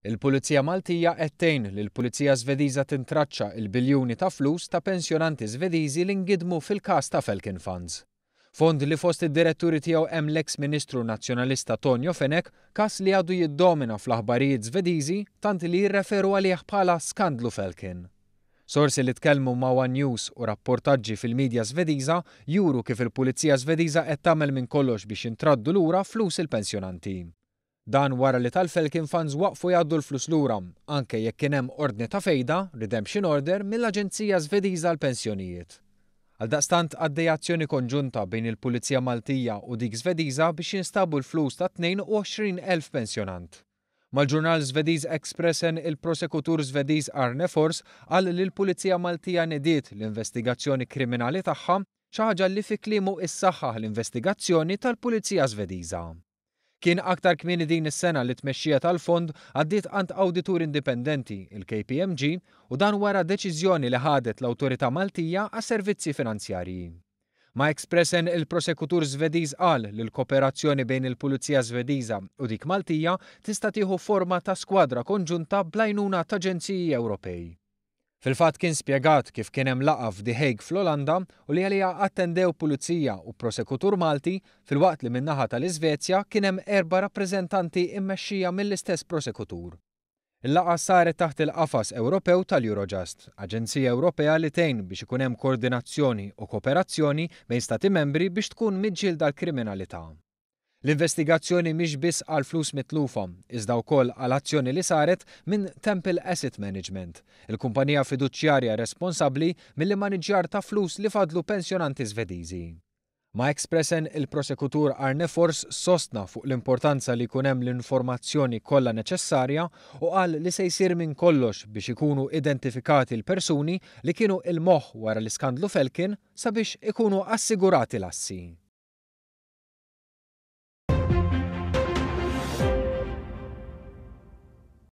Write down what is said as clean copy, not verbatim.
Il-Pulizija Maltija qed tgħin lill-Pulizija Żvediża tintraċċa l-biljuni ta' flus ta' pensjonanti Żvediżi li ngidmu fil-każ ta' Falcon Funds. Fond li fost id-diretturi tiegħu hemm l-eks Ministru Nazzjonalista Tonio Fenech, każ li għadu jiddomina fl-aħbarijiet Żvediżi tant li jirreferu għalih bħala skandlu Falcon. Sorsi li tkellmu ma' one News u rapportaġġi fil-midja Żvediża juru kif il-Pulizija Żvediża qed tagħmel minn kollox biex jintraddu lura flus il-pensjonanti. Dan wara li tal-Falcon Funds waqfu jgħaddu l-flus lura, anke jekk kien hemm ordni ta' fejda, redemption order, mill-Aġenzija Żvediża għall-Pensjonijiet. Għaldaqstant għaddejja azzjoni konġunta bejn il-Pulizija Maltija u dik Żvediża biex jinstabu l-flus ta' 22,000 pensjonant. Mal-ġurnal Żvediż Expressen il-prosekutur Żvediż Arne Fors qal li l-Pulizija Maltija nediet l-investigazzjoni kriminali tagħha, xi ħaġa li fi kliemu issaħħaħ l-investigazzjoni tal-Pulizija Żvediża. Kien aktar kmieni din is-sena li t-tmexxija tal-fond għaddiet għand awditur indipendenti, il-KPMG, u dan wara deċiżjoni li ħadet l-Awtorità Maltija għas-Servizzi Finanzjarji. Ma' Expressen il-prosekutur Żvediż qal li l-kooperazzjoni bejn il-Pulizija Żvediża u dik Maltija tista' tieħu forma ta' skwadra konġunta bl-għajnuna t'aġenziji Ewropej. Fil-fatt kien spjegat kif kien hemm laqgħa f'The Hague fl-Olanda u li għaliha attendew pulizija u prosekutur Malti filwaqt li min-naħa tal-Iżvezja kien hemm erba' rappreżentanti mmexxija mill-istess prosekutur. Il-laqgħa saret taħt il-qafas Ewropew tal-Eurojust, aġenzija Ewropea li tgħin biex ikun hemm koordinazzjoni u kooperazzjoni bejn stati membri biex tkun miġġielda l-kriminalità. L-investigazzjoni mhix biss għall-flus mitlufa, iżda wkoll għal azzjoni li saret minn Temple Asset Management, il-kumpanija fiduċjarja responsabbli mill-immaniġġjar ta' flus li fadlu pensjonanti Żvediżi. Ma' Expressen il-prosekutur Arne Fors sostna fuq l-importanza li jkun hemm l-informazzjoni kollha neċessarja u qal li se jsir minn kollox biex ikunu identifikati l-persuni li kienu il-moħħ wara l-iskandlu Falcon sabiex ikunu assigurati l-assi.